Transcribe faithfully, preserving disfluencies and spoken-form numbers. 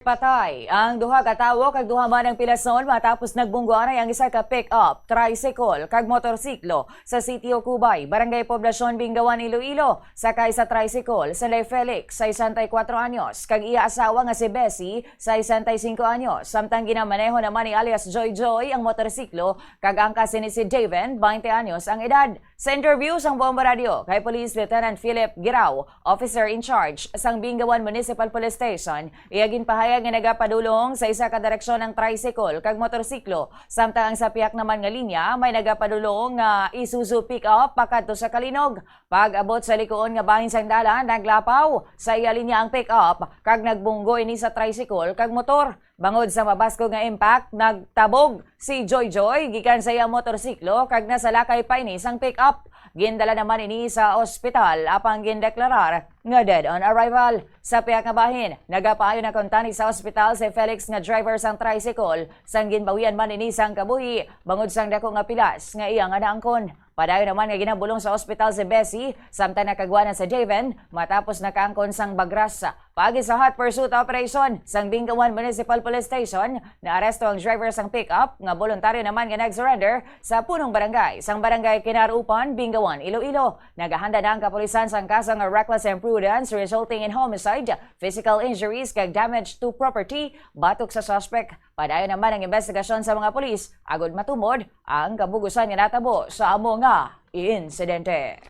Patay ang duha ka tawo kag duha man ang pilason matapos nagbunggo anay ang isa ka pick-up, tricycle kag motorsiklo sa Sitio Cubay, Barangay Poblacion, Bingawan, Iloilo. Sakay sa tricycle sanday Felix, sesenta y cuatro anyos, kag iya asawa nga si Bessie, sesenta y cinco anyos, samtang ginamaneho naman ni alias Joy Joy ang motorsiklo kag angkas sini si Daven, baynte anyos ang edad. Sa interview sang Bombo Radio kay Police Lieutenant Philip Girao, officer in charge sang Bingawan Municipal Police Station, iya ginpahayag nga nagapadulong sa isa ka direksyon ang tricycle kag motorsiklo, samtang ang sa pihak naman nga linya may nagapadulong nga Isuzu pickup pakadto sa Calinog. Pag-abot sa likuon nga bahin sang dalan, naglapaw sa iya linya ang pickup kag nagbunggo ini sa tricycle kag motor. Bangod sa mabaskog nga impact, nagtabog si Joy Joy gikan sa iya motorsiklo kag nasalakay pa ini sang pick-up. Gindala naman ini sa ospital apang gindeklarar nga dead on arrival. Sa pihak nga bahin, nagapaayo na kuntani sa ospital si Felix nga driver sang tricycle, sang ginbawian man ini sang kabuhi bangod sang dako nga pilas nga iya nga naangkon. Padayon naman nga ginabulong sa ospital si Bessie, samtang nakagwa na si Javen matapos nakaangkon sang bagras. Paagi sa hot pursuit operation sang Bingawan Municipal Police Station, naaresto ang driver sang pick-up nga boluntaryo naman nga nag-surrender sa punong barangay sang Barangay Kinarupan, Bingawan, Iloilo. Nagahanda na ang kapulisan sang kaso nga reckless imprudence resulting in homicide, physical injuries kag damage to property batok sa suspect. Padayon naman ang investigasyon sa mga pulis agod matumod ang kabugusan nga natabo sa amo nga insidente.